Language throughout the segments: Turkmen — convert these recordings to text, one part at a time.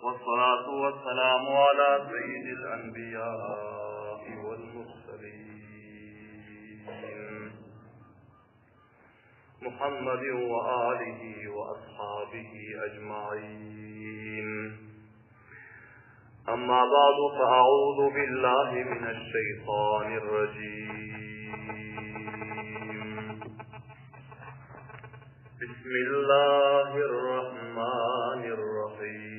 والصلاة والسلام على سيد الأنبياء والمرسلين محمد وآله وأصحابه أجمعين أما بعد فأعوذ بالله من الشيطان الرجيم بسم الله الرحمن الرحيم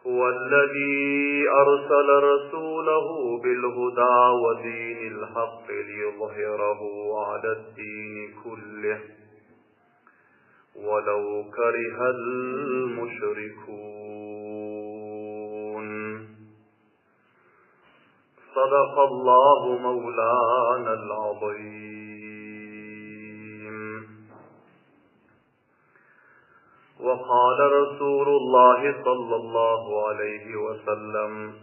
هو الذي أرسل رسوله بالهدى ودين الحق ليظهره على الدين كله ولو كره المشركون صدق الله مولانا العظيم وقال رسول الله صلى الله عليه وسلم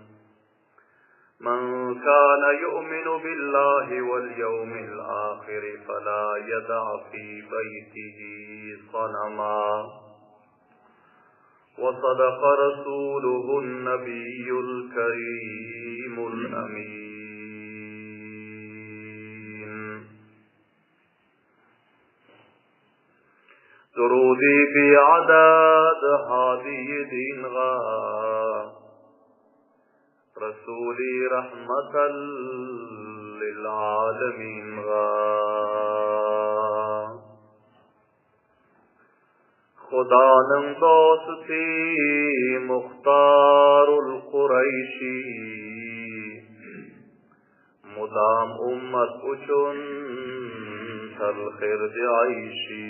من كان يؤمن بالله واليوم الآخر فلا يدع في بيته صنما وصدق رسوله النبي الكريم الأمين درودي بعداد هادي دين غا رسولي رحمة للعالمين غا Hudanyň dosty Muhtarul Kureýşi Mudam ummat üçin talhirdi aýşy.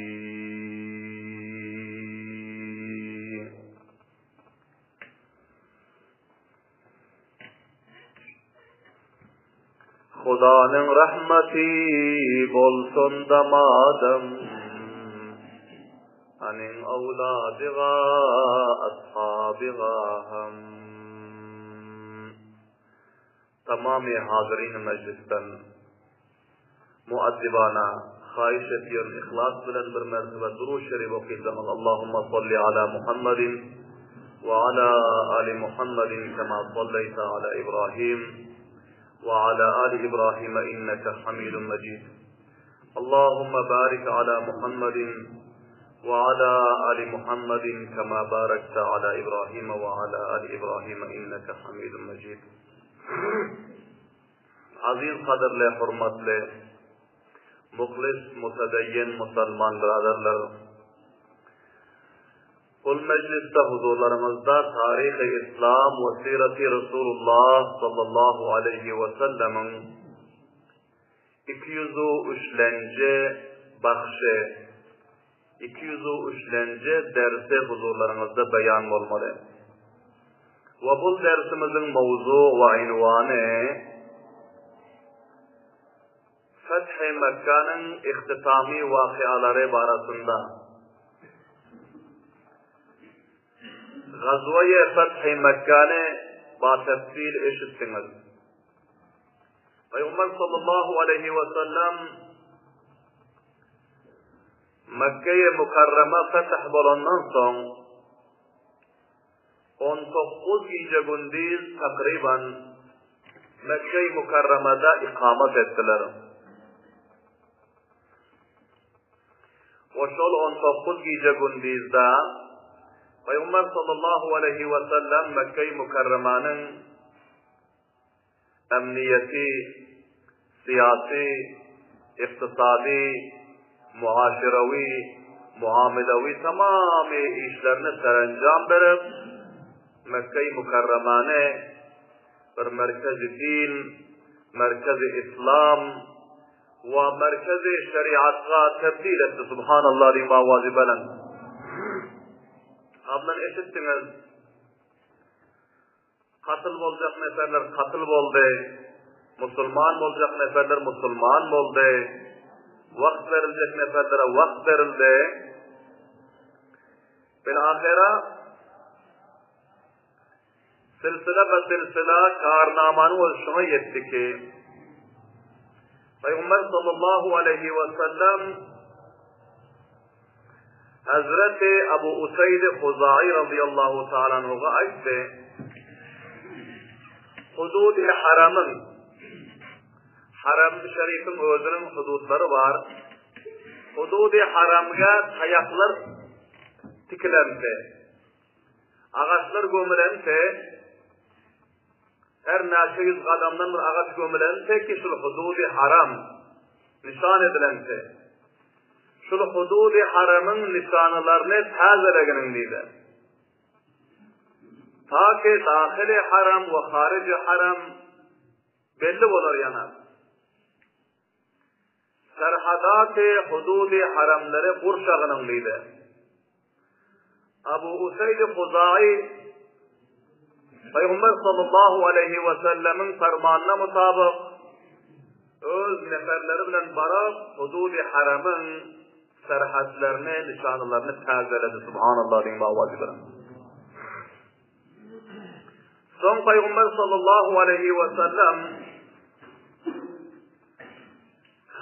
Hudanyň rahmeti bolsun damadym, Anyň awladyga, ashabyga hem. Tamamy hazyrin mejlisden muaddibana haýyş edýärin yhlas bilen bir mertebe durud şerif okysaňyz Allahumma salli ala Muhammedin we ala ali Muhammedin kema salleýte ala Ibrahim we ala ali Ibrahim inneke Hamidun Mejid. Allahumma barik ala Muhammedin we ala ali Muhammedin kema barakte ala Ibrahim we ala ali Ibrahim inneke Hamidun Mejid. Aziz gadyrly hormatly muhlis mutedeyyin musalman byradarlar! Bul mejlisde huzurlaryňyzda taryhy islam we siraty Resulullah sallallahu aleýhi we sellemiň 203-lenji bahşy, 203-lenji dersi huzurlaryňyzda beýan bolmaly. We bul dersimiziň mowzu we ynwany Feth-i Mekganyň ihtitamy wakyalary barasynda. Gazwa-ýe Feth-i Mekgany batefsil eşitdiňiz. Pygamber sallallahu aleýhi we sellem Mekge-i Mükerreme fetih bolandan soň 19 gije-gündiz takryban Mekge-i Mükerremede ikamet etdiler. We şol 19 gije-gündizde Pygamber sallallahu aleýhi we sellem Mekge-i Mükerremäniň emniýeti, syýasy, ykdysady, muaşirawi, muamylawi tamamy işlerini serenjam berip, Mekge-i Mükerremäni bir merkezi din, merkezi yslam we merkezi şeriatga tebdil etdi. Subhanallah diýip owazy belent. Gablan eşitdiňiz. Katyl boljak neferler katyl boldy. Musulman boljak neferler musulman boldy. Wagt beriljek neferlere wagt berildi. Bil-ahyra silsile be silsile karnamanyň özi şoňa ýetdi ki, Pygamber sallallahu aleýhi we sellem. Hezreti Abu Useýdi Huzaýy razyýallahu taala anhuga aýtdy, Hududy haramyň, Haram-y Şerifiň özüniň hududlary bar. Hududy haramga taýaklar tikilendi. Agaçlar gömülendi. Her näçe ýüz gadamdan bir agaç gömülendi ki, şul hududy haram nyşan edilendi. Şul hududy haramyň nyşanalaryny täzeleginiň diýdi. Ta ki dahyly haram we haryjy haram belli bolar ýana. Serhadaty hududy haramlary gurşagynyň diýdi. Abu Useýdi Huzaýy Pygamber sallallahu aleýhi we sellemiň fermanyna mutabyk öz neferleri bilen baryp hududy haramyň serhetlerini, nyşanalaryny täzeledi. Subhanallah diýiň bawazy bilen. Soň Pygamber sallallahu aleýhi we sellem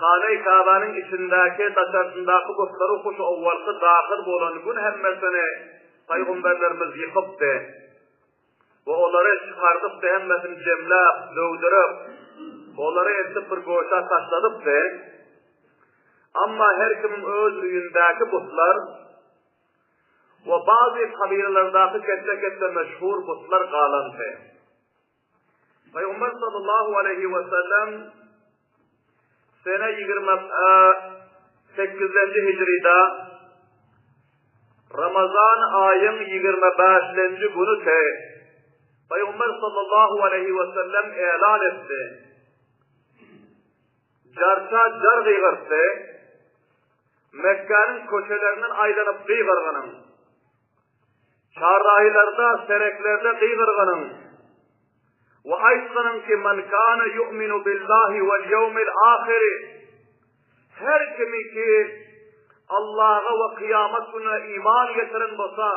Hanaý Kabanyň içindäki, daşarsyndaky butlary huş owwalky dahyl bolan gün hemmesini pygamberlerimiz ýykypdy we olary çykardypdy, hemmesini jemläp, döwdürip, olary eltip bir göşä taşladypdy. Amma her kimiň öz öýündäki butlar we bazy kabylalardaky ketde-ketde meşhur butlar galandy. Pygamber sallallahu aleýhi we sellem sene 28-nji hijrida Ramazan aýyň 25-nji güni te Pygamber sallallahu aleýhi we sellem elan etdi. Jarça jar gygyrtdy. Mekgäniň köçelerinden aýlanyp gygyrgynyň. Çarrahylarda, sereklerde gygyrganyň we aýtganyň ki, Men kâne yu'minu billahi vel ýewmil âhiri, Her kimi ki, Allaha we kyýamat gününe iman getiren bolsa,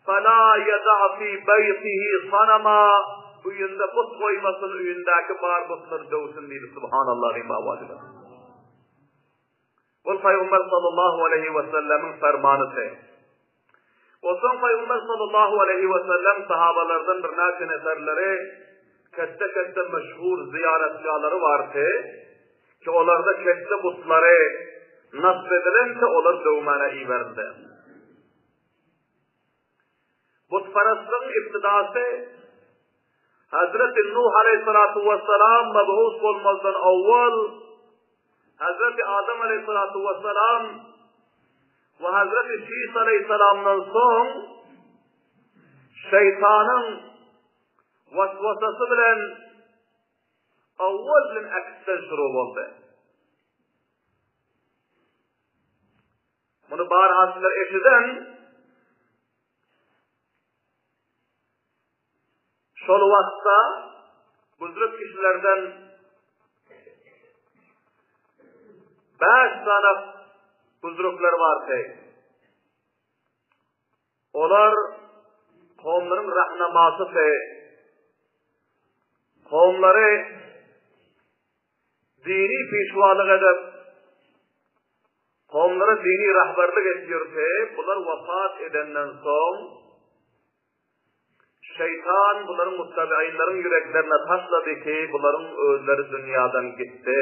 felâ yeda fî beýtihi sanama, öýünde but goýmasyn, öýündäki bar butlary döwsün diýdi. Subhanallah diýiň babajylar. Bul Pygamber sallallahu aleýhi we sellemiň fermanydy. Onsoň Pygamber sallallahu aleýhi we sellem sahabalardan birnäçe neferleri ketde-ketde meşhur zyýaratgälary bardy ki, olarda ketde butlary nasp edilense olar döwmäne iberildi. Butperestligiň ibtidasy Hazreti Nuh aleýhissalatu wessalam meb'us bolmazdan owwal Hazreti Adam aleýhissalatu wessalam we Hazreti Şis aleýhissalamdan soň şeýtanyň waswasasy bilen owwal bilen äkitden şuru boldy. Muny bar haçlar eşiden şol wagtda büzrük kişilerden bäş sany büzrükler bardy. Olar kowumlaryň rahnamasy, kowumlary dini pişwalyk edip, kowumlara dini rahbarlyk etýärdi, bular wepat edenden soň, şeýtan bularyň muttabiinleriň ýüreklerine taşlady ki, bularyň özleri dünýadan gitdi.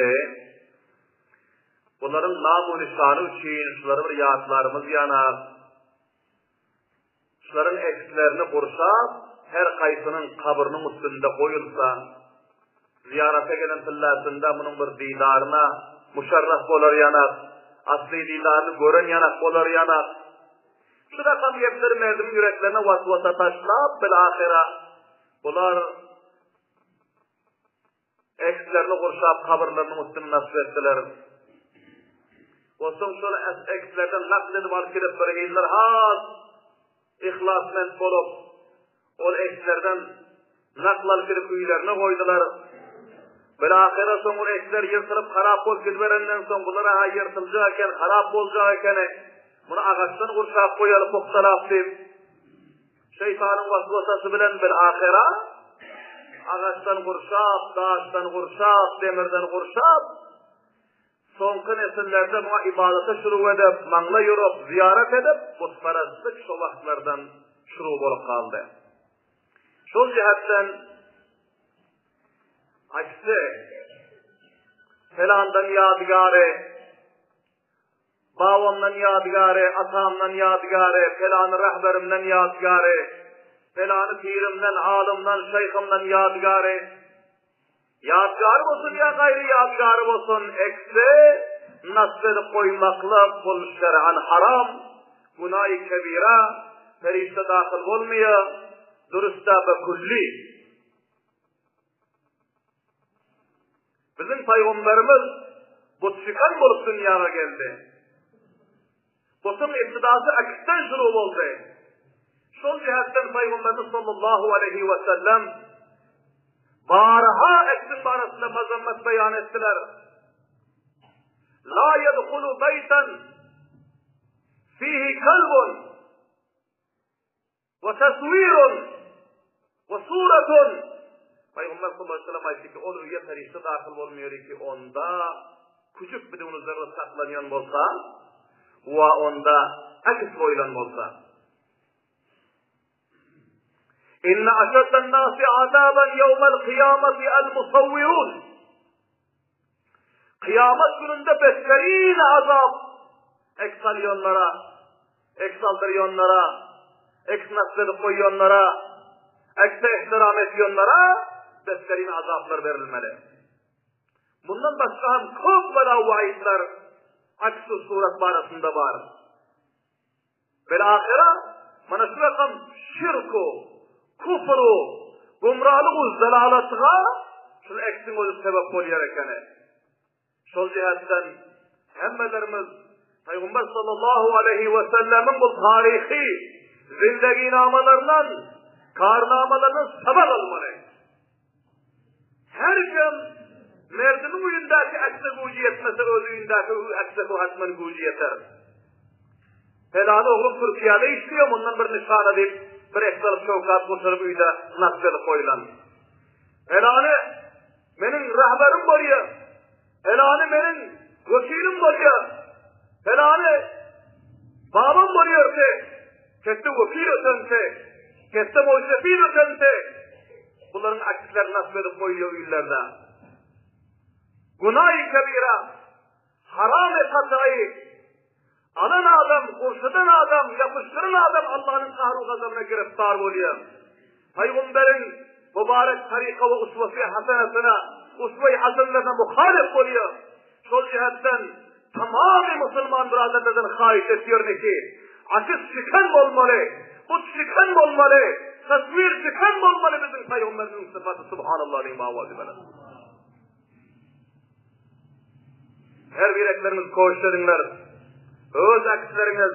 Bularyň nam-u-nyşany üçin şulary bir ýatlarymyz ýanar. Şularyň ekslerini gurşap, her haýsynyň kabrynyň üstünde goýulsa, zyýarata gelen pillasynda munuň bir didaryna muşarraf bolar ýanak, asly didaryny gören ýanak bolar ýanak. Şu rakam gepleri merdimiň ýüreklerine waswasa taşlap, bil-ahyra bular Ekslerini gurşap kabyrlarynyň üstüni nasp etdiler. Onsoň şol ekslerden nakl edip alyp gidip bir hiller has yhlasment bolup, ol ekslerden nakl alyp gidip öýlerine goýdular. Bilahyra soň ol eksler ýyrtylyp harap bolup gidiberenden soň bular-a ýyrtyljak eken, harap boljak ekeni, muny agaçdan gurşap goýaly pugtalap diýip, Şeýtanyň waswasasy bilen bil-ahyra agaçdan gurşap, daşdan gurşap, demirden gurşap, Soňky nesillerde muňa ybadata şuruw edip, maňlaý urup, zyýarat edip, butparazlyk şo wagtlardan şuruw bolup galdy. Şol jähetden aýtdy, Pelandan ýadygary, babamdan ýadygary, atamdan ýadygary, pelany rehberimden ýadygary, pelany pirimden, alymdan, şeýhimden ýadygary, Ýadygary bolsun ýa gaýry ýadygary bolsun, ekse nasb edip goýmaklyk bul şer'an haram, günaýy kebira, perişde dahyl bolmaýar, dürüst-ä be külli. Biziň paýgamberimiz butşikan bolup dünýäge geldi. Butuň ibtidasy aksden şuru boldy. Şol jähetden Pygamberimiz sallallahu aleýhi we sellem barha aksiň barasynda mazammat beýan etdiler. La yedhulu beýtan fihi kalbun We taswirun we suratun Pygamber sallallahu aleyhi ve sellem aýtdy ki, ol öýe perişde dahyl bolmaýar ki, onda küçük bidun zerre saklanýan bolsa we onda aks goýlan bolsa. Inne aşaddan nasi azaban ýewmel kyýamati el musawwirun. Kyýamat gününde betterin azap eks alýanlara, eks aldyrýanlara, eks nasl edip goýýanlara, ekse ehtiram edýänlere betterin azaplar berilmeli. Mundan başga hem köp bela waidler aks surat barasynda bar. Bil-ahyra mana şu rakam şirku, kufru, gumralygu zalalatyga şul eksiň özi sebäp bolýar ekeni. Şol jähetden hemmelerimiz Pygamber sallallahu aleýhi we sellemiň bu taryhy zindeginamalaryndan, karnamalaryndan sabak almaly. Her kim merdimiň öýündäki äkse güýji ýetmese öz öýündäki äkse hatman güýji ýeter. Pelany oglum Türkiýede işleýär mundan bir nyşana diýip bir eks alyp çowkap gurşalyp öýde nasp edip goýlan. Pelany meniň rahberim bolýar. Pelany meniň wekilim bolýar. Pelany babam bolýar ki, ketde wekil ötense, ketde moýsefid ötense, bularyň aksleri nasip edip goýulýar öýlerde. Günaý kebira, haram-y kataýy, Alan adam, gurşadan adam, ýapyşdyran adam Allanyň gahru gazabyna giriftar bolýar. Pygamberiň mübarek taryka we uswasy hasenasyna, uswe-i hasenlerine muhalif bolýar. Şol jähetden tamamy musulman byraderlerden haýyş etýärin ki, akyş çykan bolmaly, but çykan bolmaly, taswir çykan bolmaly biziň pygamberimiziň sypaty subhanallah diýip owazy belent. Her birekleriňiz koşuş ediňler. Öz äksleriňiz,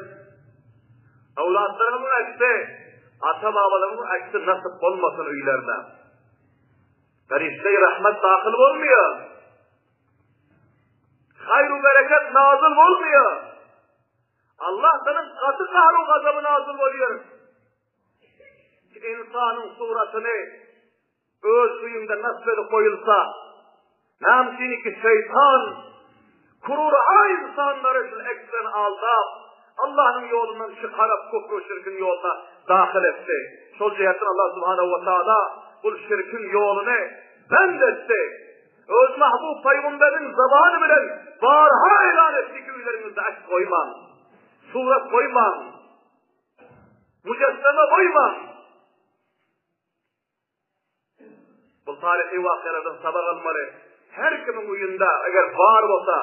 öwlatlaryňyzyň äksi, ata-babalaryňyzyň äksi nasyp bolmasyn öýlerde. Perişde-i rahmet dahyl bolmaýar. Haýr-u bereket nazyl bolmaýar. Allah seniň gaty gahru gazaby nazyl bolýar. Insanyň suratyny Öz öýüňde nasp edip goýulsa, näme üçin ki şeýtan kurur-a ynsanlary şul eksden aldap, Allanyň ýolundan çykaryp kufr-u şirkiň ýoluna dahyl etdi. Şol jähetden Allah subhanahu we taala bul şirkiň ýoluny bend etdi. Öz mahbub pygamberiniň zabany bilen barha elan etdi ki öýleriňizde aks goýmaň, surat goýmaň, mujesseme goýmaň. Bu taryhy wakalardan sabak almaly. Her kimiň öýünde eger bar bolsa,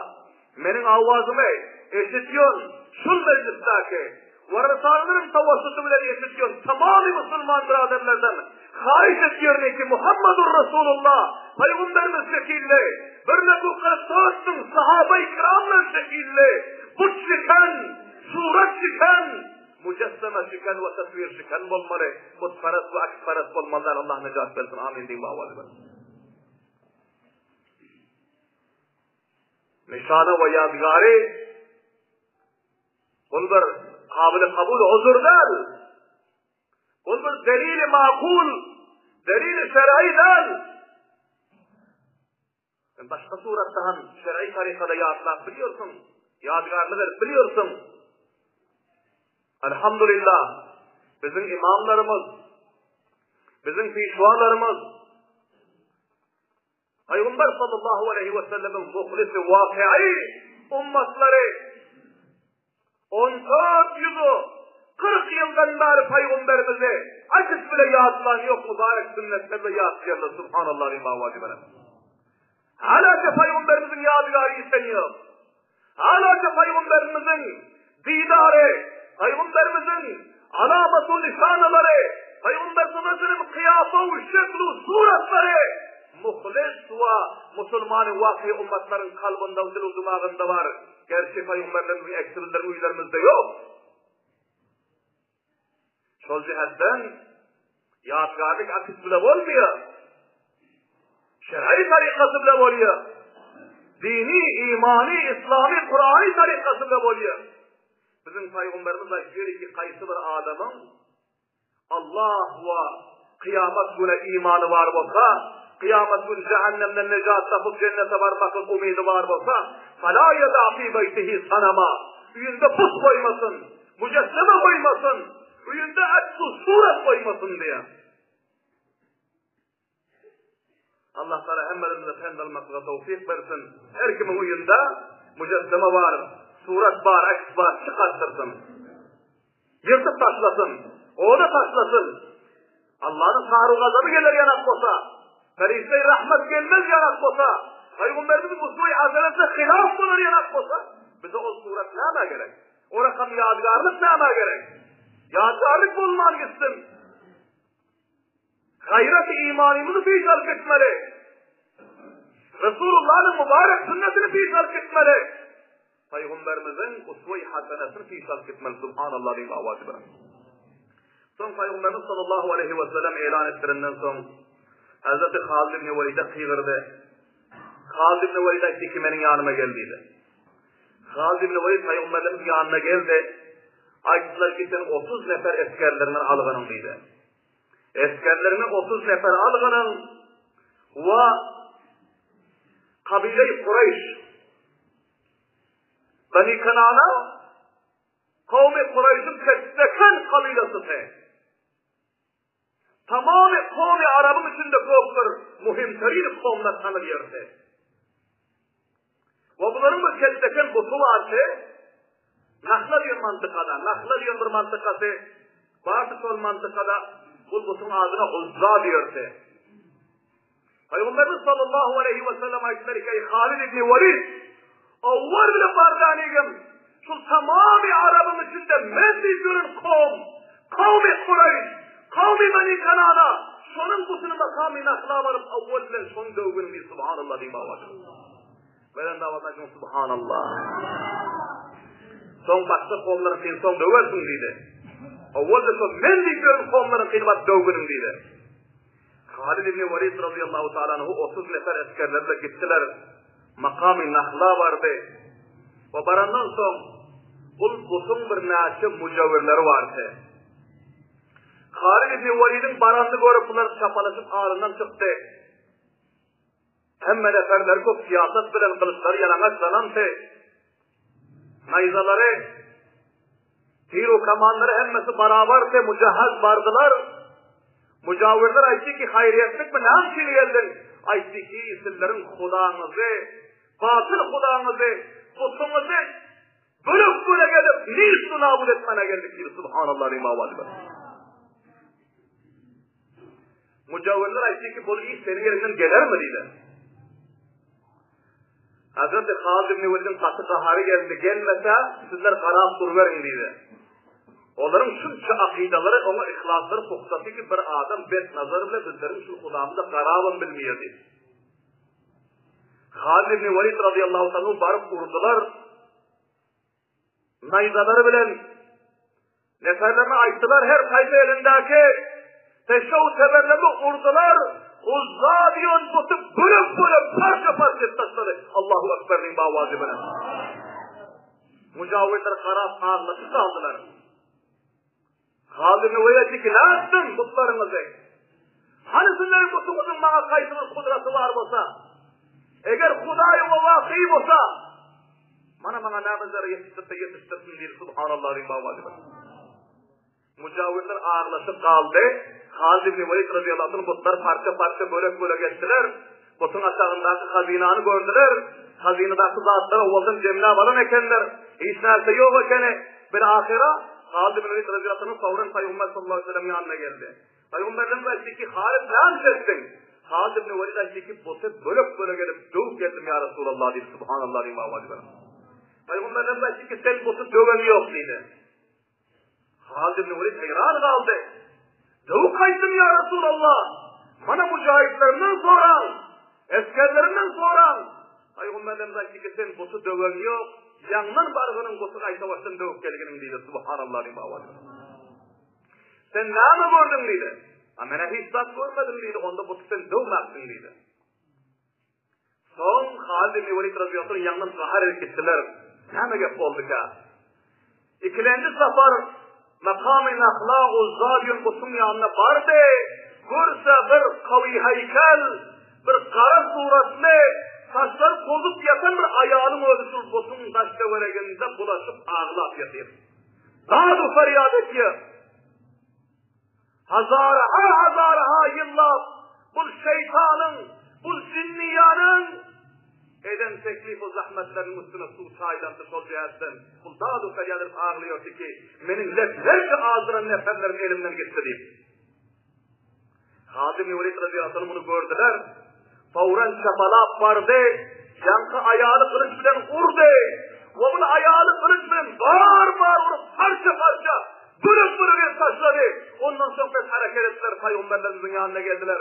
meniň awazymy eşitýän şul mejlisdäki we Risalenuryň tawassuty bilen eşitýän tamamy musulman biraderlerden haýyş etýärin ki Muhammadur Rasulullah Pygamberimiz şekilli bir nebu 44 müň sahaba-i kiramlar şekilli but şiken, surat şiken Mujesseme şiken we teswir şiken bolmaly, butparaz we aksparaz bolmaly däl, Allah nejat bersin, amin diýiň owazy bilen. Nyşana we ýadygary bul bir kabyly kabul uzur däl. Bul bir delili makul, delili şer'i däl. Sen başga suratda hem şer'i tarykada ýatlap bilýärsiň, ýadygärlik edip bilýärsiň. Elhamdülillah, biziň imamlarymyz, biziň pişwalarymyz Pygamber sallallahu aleýhi we sellemiň muhlisi wakyýy ummatlary 1440 ýyldan bäri pygamberimizi aýdyp bile ýatlan ýok mübarek sünnetler we ýatlaýarlar subhanallah diýip awazy bilen. Hala-da pygamberimiziň ýadygary ýiten ýok. Hala-da pygamberimiziň didary, pygamberimiziň alamatu nyşanalary, pygamber sallallahu aleyhi ve sellem kyýafa we şeklu suratlary muhlis we musulmany waky ummatlaryň kalbynda we dil dumagynda bar. Gerçi pygamberlerimiziň eksi bizleriň öýlerimizde ýok. Şol jähetden ýadygärlik akyt bile bolmaýar. Şer'i tarikasy bile bolýar. Dini, imany, islamy, Kur'any tarikasy bile bolýar. Biziň paýgamberimiz aýtýar ki, haýsy bir adamyň Allah we kyýamat güne imany bar bolsa, kyýamat gün jähennemden nejat tapyp jennete barmaklyk umydy bar bolsa, fala yada fi beýtihi sanama. Öýünde put goýmasyn. Mujesseme goýmasyn, öýünde aks-u surat goýmasyn diýýär. Allah Taala hemmelerimize pend almaklyga towfyk bersin. Her kimiň öýünde mujesseme bar, surat bar, aks bar, çykartdyrsyn. Ýyrtyp taşlasyn, oda taşlasyn. Allah'ın kahru gazaby geler ýanak bolsa, perişde rahmet gelmez ýanak bolsa, Peygamberimiz uswe-i hasenetine hylaf bolar ýanak bolsa, bize ol surat nämä gerek? O rakam ýadygärlik nämä gerek? Ýadygärlik bolman gitsin. Gaýraty imanymyzy peýş alyp gitmeli. Resulullah'yň mübarek sünnetini peýş alyp gitmeli. Pygamberimiziň uswe-i hasenesini peýş alyp gitmeli. Subhanallah diýip awazy bilen. Soň Pygamberimiz sallallahu aleyhi ve sellem elan etdirenden soň Hazreti Halid ibn Velid'e kygyrdy. Halid ibn Velid aýtdy ki, meniň ýanyma gel diýdi. Halid ibn Welid pygamberlerimiziň ýanyna geldi. Aýtdylar ki, sen 30 nefer esgerleriňi algynyň diýdi. Esgerleriňi 30 nefer algynyň we kabile-i Kureýş Bani Kanana kowmy Kureýşiň ketdeken kabilasysy. Tamamy kowmy Arabyň içinde köpdür, muhim terin kowmlar tanylýardy. We bularyň bir keldeken buty bardy. Nahla diýen mantykada, Nahla diýen bir mantykasy bardy şol mantykada bu butuň adyna Uzza diýerdi. Pygamberimiz sallallahu aleyhi ve sellem aýtdylar ki, Eý Halid ibn Walid, owwal bilen bardanigim, şul tamamy Arabyň içinde men diýip ýören kowm, kowmy Kureýş, kowmy Beni Kanana, şonuň butuny makamy Nahla baryp owwal bilen şony döwgün diýip subhanallah diýip awazy. Belent awazdan aýdyň subhanallah. Soň başga kowumlaryň seni soň döwersiň diýdi. Owwal-da şol men diýip ýören kowumlaryň seni baryp döwgüniň diýdi. Halid ibn Walid razyýallahu taala anhu 30 nefer esgerler bilen gitdiler. Makamy Nahla bardy. We barandan soň bul butuň bir näçe mujawirleri bardy. Halid ibn Walidiň baranyny görüp bular çapalaşyp aryndan çykdy. Hemme neferler köp syýasat bilen gylyçlary ýalaňaçlanandy. Naýzalary, tir-u kamanlary hemmesi barabardy, mujahhaz bardylar. Mujawirler aýtdy ki, haýryýetlikmi, näme üçin geldiň? Aýtdy ki, sizleriň hudaňyzy, batyl hudaňyzy, butuňyzy bölek-bölek edip, nist-u nabut etmäne geldik diýdi. Subhanallah diýip awazy bilen. Mujawirler aýtdy ki, bu iş seniň eliňden gelermi diýdi. Hazreti Halid ibn Welidiň gaty gahary geldi, gelmese, sizler garap duruberiň diýdi. Olaryň şunça akydalary, oňa yhlaslary pugtasy ki, bir adam bet nazar bilen bizleriň şu hudamyza garabam bilmeýär diýdi. Halid ibn Welid radiyallahu anhu baryp urdular. Naýzalary bilen neferlerine aýtdylar, her haýsy elindäki peşew teberlerini urdular, Uzza diýen buty bölek-bölek, parça-parça edip taşlady. Allahu Ekber diýip awazy bilen. Mujawirler garap aglaşyp galdylar. Halid ibn Welid aýtdy ki, nätdiň butlaryňyzy? Hany sizleriň butuňyzyň maňa haýsy bir kudraty bar bolsa? Eger Hudaý oňa wakyý bolsa, mana maňa näme zarar ýetişdirse ýetişdirsin diýdi. Subhanallah diýip awazy bilen. Mujawirler aglaşyp galdy. Halid ibn Welid razyýallahu anh butlar parça-parça, bölek-bölek etdiler. Butuň aşagyndaky hazynany gördüler. Hazynadaky zatlary owaldan jemläp alan ekenler. Hiç närse ýok ekeni. Bir ahyra Halid ibn Welid razyýallahu anh fawran Pygamber sallallahu aleyhi ve sellem ýanyna geldi. Pygamberlerimiz aýtdy ki, Halid näme iş etdiň? Halid ibn Welid aýtdy ki, buty bölek-bölek edip döwüp geldim ýa Resulallah diýdi. Subhanallah diýip awazy bilen. Pygamberlerimiz aýtdy ki, sen buty döwen ýok diýdi. Halid ibn Welid haýran galdy. Döwüp gaýtdym ýa Resulallah. Mana müjahitlerimden soraň, esgerlerimden soraň. Pygamberlerimiz aýtdy ki, sen buty döwen ýok, ýaňdan bargynyň buty gaýtabaşdan döwüp gelginiň diýdi. Subhanallah diýip awazy. Sen näme gördüň diýdi. A men hiç zat görmedim diýdi. Onda buty sen döwmäpsiň diýdi. Soň Halid ibn Welid razyýallahu anh ýaňdan gahar edip gitdiler. Näme gep bolduka? Ikilenji sapar Makamy Nahla Uzza diýen butuň ýanyna bardy. Görse bir kawy heýkel, bir gara suratly, saçlary tozup ýatan bir aýalyň özi şul butuň daş-töwereginde bulaşyp aglap ýatyr. Dad-u ferýat etýär. Hazaraha-hazaraha ýyllap bul şeýtanyň, bul jinniýanyň eden teklif-u zahmetleriniň üstüne suw çaýlandy şol jähetden bul dad-u ferýat edip aglaýardy ki, meniň leplerçe azdyran neferlerim elimden gitdi diýip. Halid ibn Welid razyýallahu anh muny gördüler. Fawran çapalap bardy, ýaňky aýaly gylyç bilen urdy. We bul aýaly gylyç bilen bar-bar urup parça-parça, bölek-bölek edip taşlady. Ondan soň pes hereket etdiler, pygamberlerimiziň ýanyna geldiler.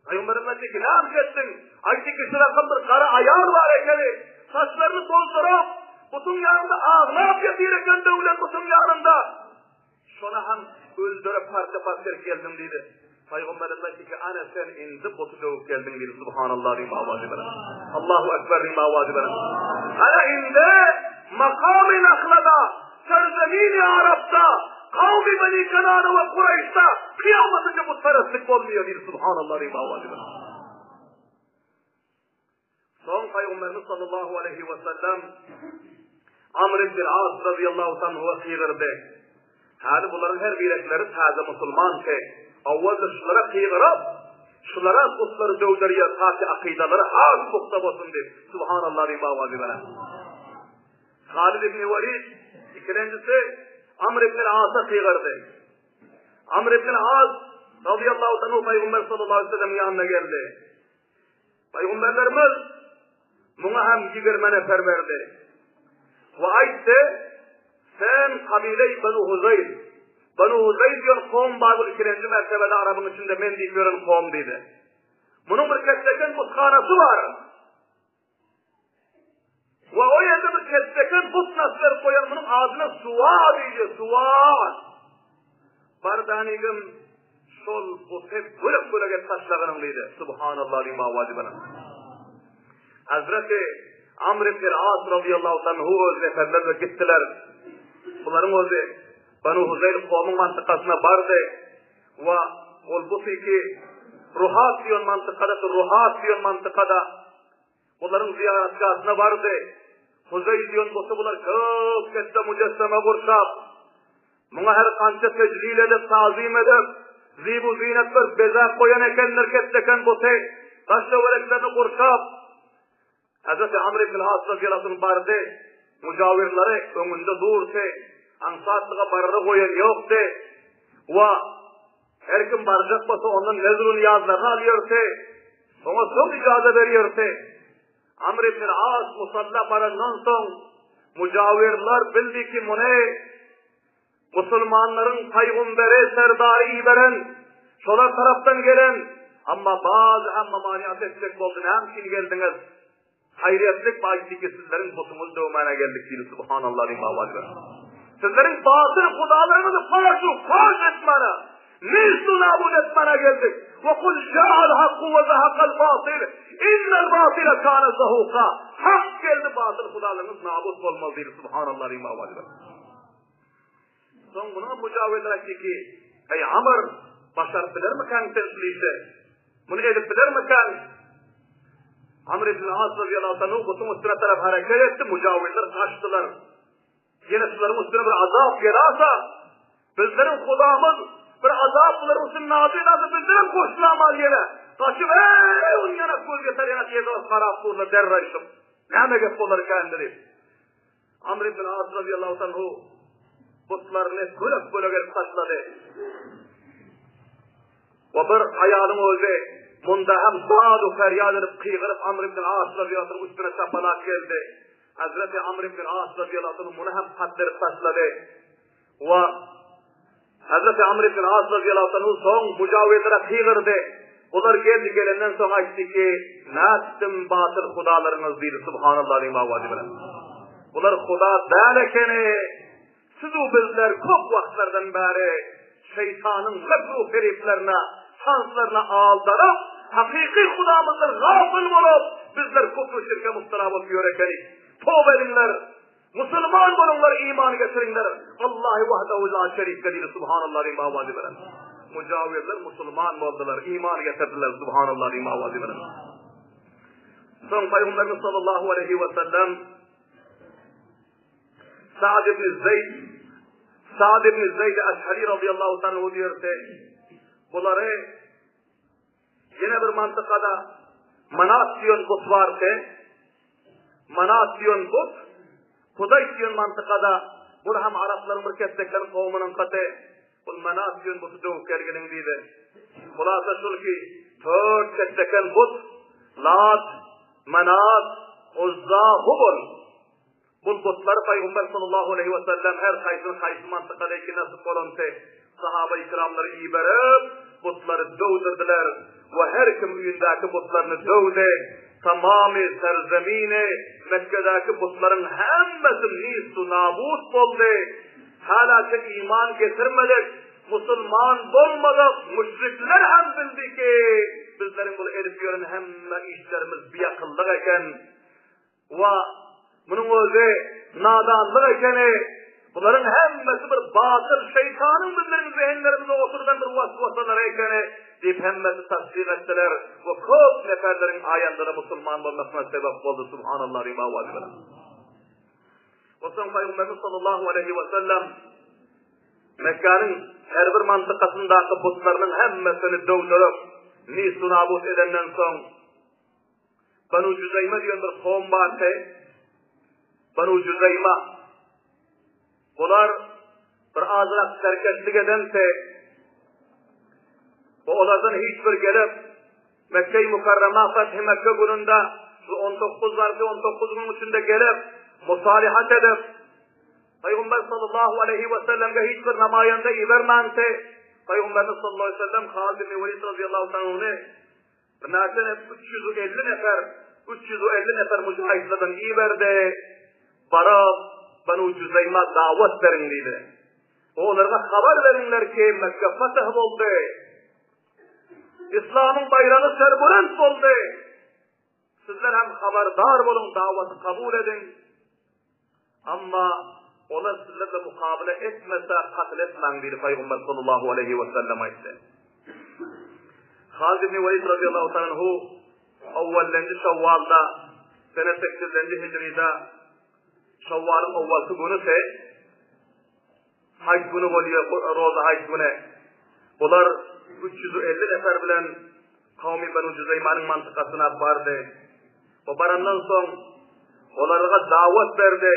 Pygamberimiz aýtdy ki, näme etdiň? Aýtdy ki, şu rakam bir gara aýal bar ekeni. Saçlaryny tozduryp, butuň ýanynda aglap ýatyr eken döwlen butuň ýanynda. Şony hem öldürip parça-parça edip geldim diýdi. Pygamberimiz aýtdy ki, Ana sen indi buty döwüp geldiň diýdi. Subhanallah diýip awazy bilen. Allahu ekber diýip awazy bilen. Ana indi makamy Nahlada, serzemini Arapda, kawmy Beni Kenana we Kureýşde kyýamatyça butperestlik bolmaýar diýdi. Subhanallah diýip awazy bilen. Soň Pygamberimiz sallallahu aleýhi we sellem Amr ibn As razyýallahu anhuwa gygyrdy. Häli bularyň her birekleri täze musulmanky. Owalda şulara gygyryp, şulara butlary döwderýär, ta ki akydalary has pugta bolsun diýip, Subhanallah diýip owazy beren. Halid ibn Walid ikilenjisi Amr ibn Asa gygyrdy. Amr ibn As razyýallahu anhu Pygamber sallallahu aleýhi we sellemiň ýanyna geldi. Pygamberlerimiz muňa hem 20 nefer berdi. We aýtdy, sen kabile-i Benu Huzeýl, Benu Huzeýl diýen kowum bar bu ikilenji mertebede Arabyň içinde men diýip ýören kowum diýdi. Munuň bir kesleken buthanasy bar. We o ýerde bir kesleken but nasberip goýan munuň adyna Suwa diýdi, Suwa. Bardanigim şol buty bölek-bölek edip taşlagynyň diýdi. Subhanallah diýip awazy bilen. Hazreti Amr ibn As radiyallahu anhu öz neferlerle gitdiler. Bularyň özi Banu Huzeyl kowmuň mantikasyna bardy. We ol buty ki Ruhat diýen mantykada, Ruhat diýen mantykada Bularyň zyýaratgasyna bardy. Huzeý diýen buty bular köp ketde mujesseme gurşap, muňa her kança tejlil edip, tazym edip, zibu-zinat berip bezäp goýan ekenler ketdeken buty, daş-töwereklerini gurşap, Hezreti Amr ibn As razyýallahu anh bardy, mujawirleri öňünde durdy, aňsatlyga barara goýan ýokdy. Wa Her kim barjak bolsa ondan nezr-u nyýazlaryny alýardy. Oňa soň ijaza berýärdi. Amr ibn As musalla barandan soň mujawirler bildi ki muny musulmanlaryň paýgamberi serdary iberen, şolar tarapdan gelen, amma bazy hem mamaniýat etjek boldy, näme üçin geldiňiz? Haýryýetlik aýtdy ki, sizleriň butuňyzy döwmäne geldik diýdi, Subhanallah diýip awaz berdi. Sizleriň batyl hudalaryňyzy paş-u paş etmäne, nist-u nabud etmäne geldik. Ve kul ja'al hakku ve zahakal batyl, innel batyla kana zahuka. Hak geldi, batyl hudalaryňyz nabud bolmaly diýdi, Subhanallah diýip awaz berdi. Soň munuň mujawirler aýtdy ki, Eý Amr, başaryp bilermikäň sen şul işi? Muny edip bilermikäň? Amr ibn As razyýallahu anhu butuň üstüne tarap hereket etdi, mujawirler gaçdylar. Ýene şularyň üstüne bir azap gelasa, bizleriň Hudamyz bir azap bularyň üstüne nazil ederse, bizlerem goşulamaly ýene. Gaçyp, eý, on ýanak göz ýeter ýanak ýerde garap durlar, derreýşip. Näme gep bolar ekän diýip. Amr ibn As razyýallahu anhu butlaryny bölek-bölek edip taşlady. We bir aýalyň özi munda hem dad-u ferýat edip gygyryp Amr ibn As razyýallahu anhu üstüne çapalap geldi. Hezreti Amr ibn As razyýallahu anhu muny hem katl edip taşlady. We Hezreti Amr ibn As razyýallahu anhu soň mujawirlere gygyrdy. Olar geldi, gelenden soň aýtdy ki, Nätdim batyl hudalaryňyz diýdi, subhanallah diýip awazy bilen. Bular huda däl ekeni. Siz-u bizler köp wagtlardan bäri şeýtanyň mekru feriplerine, çanslaryna aldanyp, hakyky hudamyzdan gapyl bolup, bizler küfr-u şirke mübtela bolup ýör ekenik. Toba ediňler! Musulman boluňlar iman getiriňler Allahy wahdahu la şerike diýdi subhanallah diýip awazy bilen. Mujawirler musulman boldular, iman getirdiler subhanallah diýip awazy bilen. Soň Pygamberimiz sallallahu aleyhi we sellem Sa'd ibn Zeyd Sa'd ibn Zeyd Eşhari radıyallahu anhu diýerdi. Bulary Ýene bir mantykada Manat diýen but bardy. Manat diýen but, Hudaý diýen mantykada bul hem araplaryň bir kessekler kowumynyň katy. Bul Manat diýen buty döwüp gelginiň diýdi. Hulasa şul ki, tört kesseken but, Lat, Manat, Uzza, Hubul. Bul butlary Pygamber sallallahu aleýhi we sellem her haýsyny haýsy mantykada iki nasip bolanty sahaba-i kiramlary iberip, butlary döwdürdiler we her kim öýündäki butlaryny döwdi. Tamamy serzemini Mekgedäki butlaryň hemmesi nistu nabut boldy. Halaça iman getirmedik, musulman bolmadyk müşrikler hem bildi ki, bizleriň bul edip ýören hemme işlerimiz biakyllyk eken. Wa, munuň özi nadanlyk ekeni. Bularyň hemmesi bir batyl şeýtanyň bizleriň zehinlerimize oturdan bir waswasalary ekeni diýip hemmesi tassyk etdiler we köp neferleriň aýandada musulman bolmasyna sebäp boldy. Subhanallah diýip awazy bilen. We soň Pygamberimiz sallallahu aleýhi we sellem Mekgäniň her bir mantykasyndaky butlarynyň hemmesini döwdürip, nis-u-nabut edenden soň Banu Jüzeýme diýen bir kowum bardy. Banu Jüzeýme. Bular bir azrak serkeşlik edense, bu olardan hiç bir gelip, Mekke-i Mukarrama Fethi Mekke gününde, şu 19 zarfy 19 gün içinde gelip, musalihat edip, Peygamber sallallahu aleyhi ve sellem'e hiç bir namayende ibermänse, Peygamberimiz sallallahu aleyhi ve sellem Halid ibn Velid radıyallahu anh'ını Birnäçe 350 nefer, 350 nefer müjahitlerden iberdi. Baryp, Banu Jüzeýma dawat beriň diýdi. Olara habar beriňler ki, Mekke fetih boldy. Islamyň baýragy serbulent boldy. Sizler hem habardar boluň, dawaty kabul ediň. Amma olar sizlerle mukabele etmese, katl etmäň diýdi Pygamber sallallahu aleýhi we sellem aýtdy. Halid ibn Welid radiyallahu ta'ala anhu awwallenji Şawwalda sene 8-nji hijride Şawwalyň owwalky günüsi Haýt güni bolýar, roza haýt güni. Bular 350 nefer bilen kawmy Benu Jüzeýmanyň mantykasyna bardy. We barandan soň olarga dawat berdi.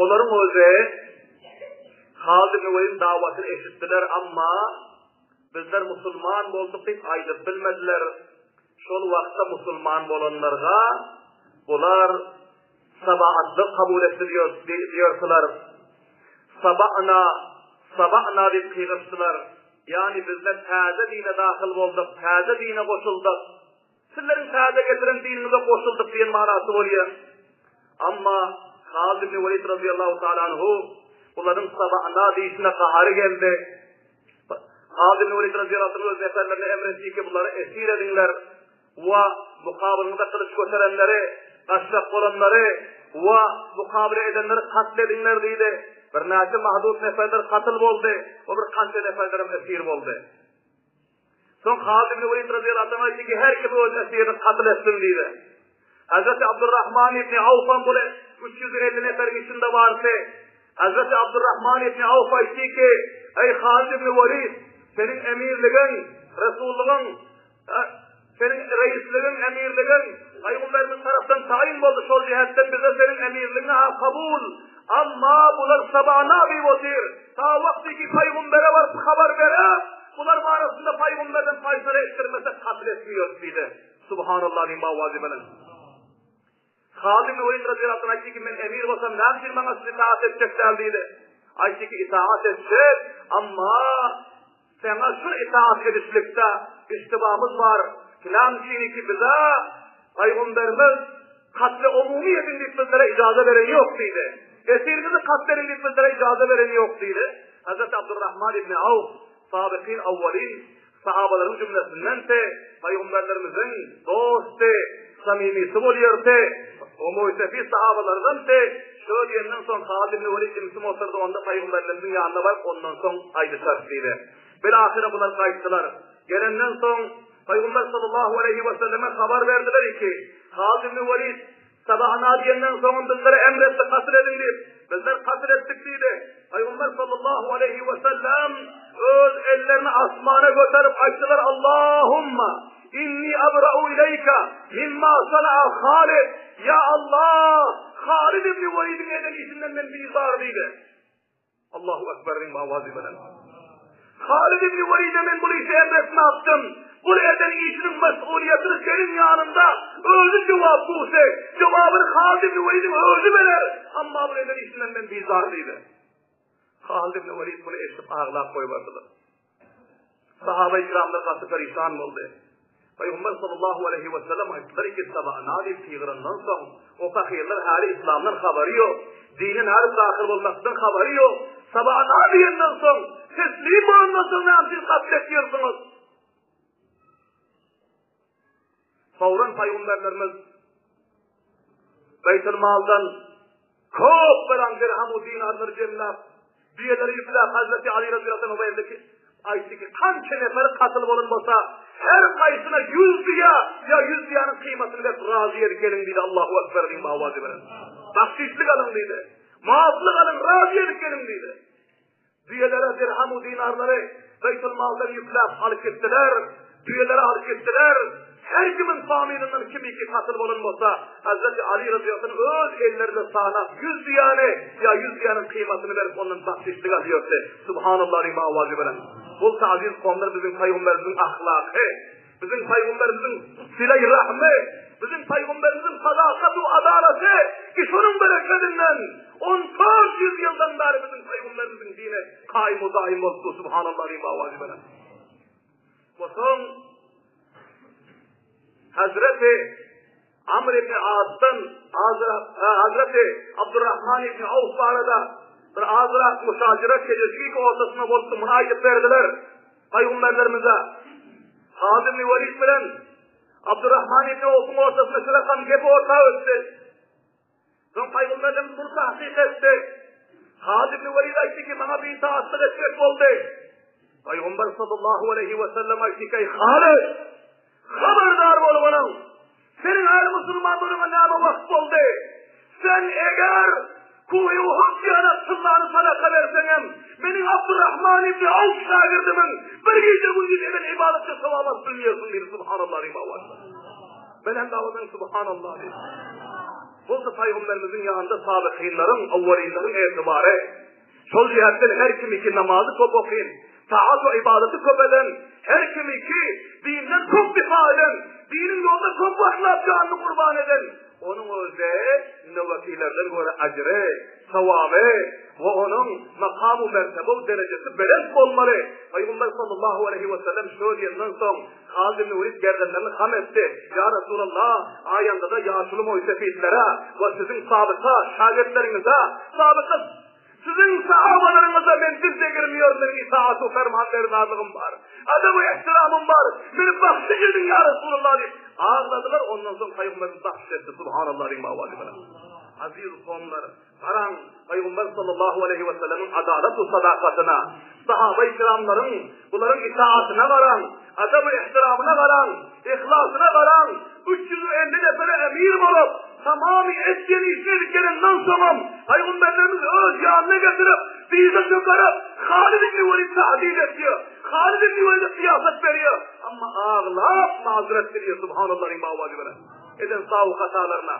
Olaryň özi Halid ibn Welidiň dawatyny eşitdiler, amma bizler musulman bolduk diýip aýdyp bilmediler. Şol wagtda musulman bolanlarga bular Sabaatlyk kabul etdi diýersiler. Saba'na, saba'na diýip gygyryşdylar. Ýagny bizler täze dine dahyl bolduk, täze dine goşuldyk. Sizleriň täze getiren diniňize goşuldyk diýen manasy bolýar. Amma Halid ibn Welid razyýallahu ta'ala anhu bularyň saba'na diýişine gahary geldi. Halid ibn Welid razyýallahu anhu öz neferlerine emr etdi ki, bulary esir ediňler. We mukabylyňyza gylyç göterenleri, gaçjak bolanlary we mukabele edenleri katl ediňler diýdi. Birnäçe mahdut neferler katl boldy we bir kança neferlerem esir boldy. Soň Halid ibn Welid razyýallahu anh aýtdy ki, her kim öz esirini katl etsin diýdi. Hazreti Abdurrahman ibn Awfam bul 350 neferiň içinde bardy. Hazreti Abdurrahman ibn Awf aýtdy ki, Eý Halid ibn Welid, seniň emirligiň, resullygyň, seniň reisligiň, emirligiň Pygamberimiz tarapdan taýyn boldy, şol jähetden bize seniň emirligiňi ha kabul. Amma bular sabana diýip otyr. Ta wagty ki Pygambere baryp habar bere, bular barasynda Pygamberden faýsala etdirmesek katl etmiýorys diýdi. Subhanallah diýiň owazy bilen. Halid ibn Welid razyýallahu anh aýtdy ki, men emir bolsam näme üçin maňa siz itaat etjek däl diýdi. Aýtdy ki, itaat etjek, amma saňa şu itaat edişlikde iştibamyz bar. Näme üçin ki bize Pygamberimiz katly umumy ediň diýip bizlere ijaza beren ýok diýdi. Esiriňizi katl ediň diýip bizlere ijaza beren ýok diýdi. Hazreti Abdurrahman ibn Awf, sabykin awwalin, Sahabalaryň jümlesindendi, Pygamberlerimiziň dosty, samimisi bolýardy. O moýsefi sahabalardandy. Şo diýenden soň Halid ibn Welid ümsüm oturdy, onda Pygamberlerimiziň ýanyna baryp, ondan soň aýdyşarys diýdi. Bilahyra bular gaýtdylar. Gelenden soň Pygamber sallallahu aleýhi weselleme habar berdiler ki, Halid ibn Welid Sabahna diýenden soňam bizlere emr etdi katl ediň diýip. Bizler katl etdik diýdi. Pygamber sallallahu aleýhi we sellem öz ellerini asmana göterip aýtdylar, Allahumma inni abra'u ileýka mimma sana'a Halid. Ya Allah, Halid ibn Welidiň eden işinden men bizar diýdi. Allahu Ekberiň owazy bilen. Halid ibn Welide men bu işi emretmapdym. Bu eden işiniň mesuliýetini seniň ýanynda özi jogap bulsa, jogabyny Halid ibn Welidiň özi berer. Amma bu eden işinden men bizar diýdi. Halid ibn Welid muny eşidip aglap goýberdiler. Sahaba-i kiramlar gaty perişan boldy. Pygamber sallallahu aleýhi we sellem aýtdylar ki, Sabana diýip gygyrandan soň, o pahyrlar häli yslamdan habary ýok, dine nädip dahyl bolmakdan habary ýok. Sabana diýenden soň, teslim bolandan soň näme üçin katl etýärsiňiz? Fawran pygamberlerimiz Beýtülmaldan köp beren dirhem we dinarlary jemläp, düýeleri ýükläp Hazreti Ali radiyallahu anhu berdi ki, aýtdy ki, kança nefer katl bolan bolsa, her haýsyna 100 düýe ýa 100 düýäniň kyýmatyny berip razy edip geliň diýdi. Allahu ekber diýip owazy bilen. Bahşişlik alyň diýdi. Maaflyk alyň, razy edip geliň diýdi. Düýelere dirhem u dinarlary Beýtülmaldan ýükläp alyp gitdiler. Düýeleri alyp gitdiler. Her kimiň familinden kimiki katyl bolan bolsa, Hazreti Ali radiyallahu anh öz ellerinde sanap 100 düýäni ýa 100 düýäniň kyýmatyny berip ondan bahşişlik alýardy. Subhanallah diýip owazy bilen. Bu aziz kowumlar biziň pygamberimiziň ahlaky. Biziň pygamberimiziň silaý rahmy, biziň pygamberimiziň sadakat we adalaty ki şonuň berekedinden 1400 ýyldan bäri biziň pygamberimiziň dini kaýym we daýym bolupdy. Subhanallah diýip owazy bilen. We soň Hazreti Amr ibn Asdan Hazreti Abdurrahman ibn Awf barada bir azrak muşajara keleşik ortasynda bolupdy, muny aýdyp berdiler. Pygamberlerimize Halid ibn Welid bilen Abdurrahman ibn Awfyň ortasynda şu rakam gep orta ötdi. Soň Pygamberlerimiz muny tahsyk etdi. Halid ibn Welid aýtdy ki, maňa biitaatlyk etjek boldy. Pygamber sallallahu aleýhi we sellem aýtdy ki, Halid, habardar bolganyň, seniň häli musulman bolanyňa näme wagt boldy? Sen eger Kuhy Uhud ýaly tyllany sadaka berseňem, meniň Abdurrahman ibn Awf şagirdimiň bir gije gündiz eden ybadatça sogap alyp bilmeýärsiň diýdi. Subhanallah diýip owazy. Belent owadan Subhanallah diýdi. Bolsa pygamberimiziň ýanynda sabykynlaryň, awwalinleriň etibary. Şol jähetden her kim iki namazy köp okyn, taat we ybadaty köp eden, her kim iki dinden köp difa eden, diniň ýolunda köp wagtlap janyny gurban eden, onuň özi nöwekilerden görä ajry, sowaby we onuň makam-u mertebe-u derejesi belent bolmaly. Pygamber sallallahu aleýhi we sellem şö diýenden soň, Halid ibn Welid gerdenlerini ham etdi. Ýa Resulallah, aýanda-da ýaşuly moýsefitlere we siziň sabyka şägirtleriňize, sabyka siziň sahabalaryňyza men diz degirmiýorin, meniň itaat-u fermanberdarlygym bar, adab-u ehtiramym bar, meni bahşiş ediň ýa Resulallah diýip agladylar, ondan soň Pygamberimiz bahşiş etdi, Subhanallah diýip owazy bilen. Aziz kowumlar! Garaň, Pygamber sallallahu aleýhi we sellemiň adalat we sadakatyna. Sahaba-i kiramlaryň bularyň itaatyna garaň, adaby-ihtiramyna garaň, yhlasyna garaň, 350 nefere emir bolup, tamamy etýän işini edip gelenden soňam, Pygamberlerimiz öz ýanyna getirip, dyza çökerip, Halid ibn Welid tahdid etýär. Halid ibn Welide syýasat berýär. Amma aglap mazeret dileýär, subhanallahyň bawajy bilen. Eden sawy hatalaryna.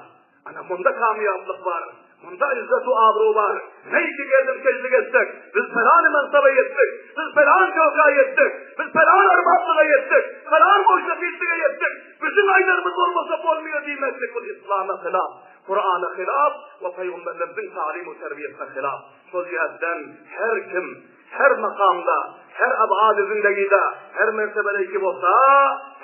Ana munda kamýaplyk bar. Munda izzet we abru bar. Näki geldim kejlik etsek, biz falan mansaba ýetdik, biz falan köka ýetdik, biz falan arbatlyga ýetdik, falan goşa-pislige ýetdik, biziň aýdanymyz bolmasa bolmaýar diýmeklik bu yslama hylap, Kurana hylap we pygamberlerimiziň talim we terbiýesine hylap. Şol jähtden her kim Her makamda, her abady zindegide, her mertebedeki bolsa,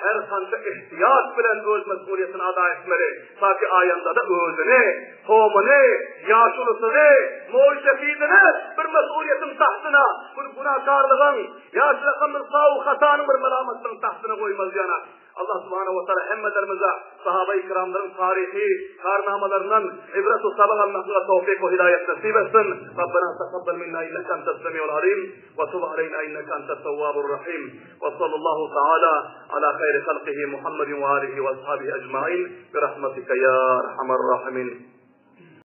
her kança ihtiýat bilen öz mesgulyýetini ada etmeli, ta ki aýandada özüni, kowmuny, ýaşulusyny, moý-sefidini bir mesgulyýetiň tagtyna, bir günäkarlygyň, ýaşulakam bir sawy hatanyň bir melamatlygyň tagtyna goýmaz ýanak. Allah subhanahu wa taala hemmelerimize sahaba-i kiramlaryň taryhy karnamalaryndan ibret we sabak almaklyga towfik we hidaýat nesip etsin. Rabbena takabbal minna inneke entes semiul alim we tub aleyna inneke entes tewwabur rahim. We sallallahu taala ala hayri halqihi Muhammedin we alihi we ashabihi ecmaîn bi rahmetike ya erhamer rahimin.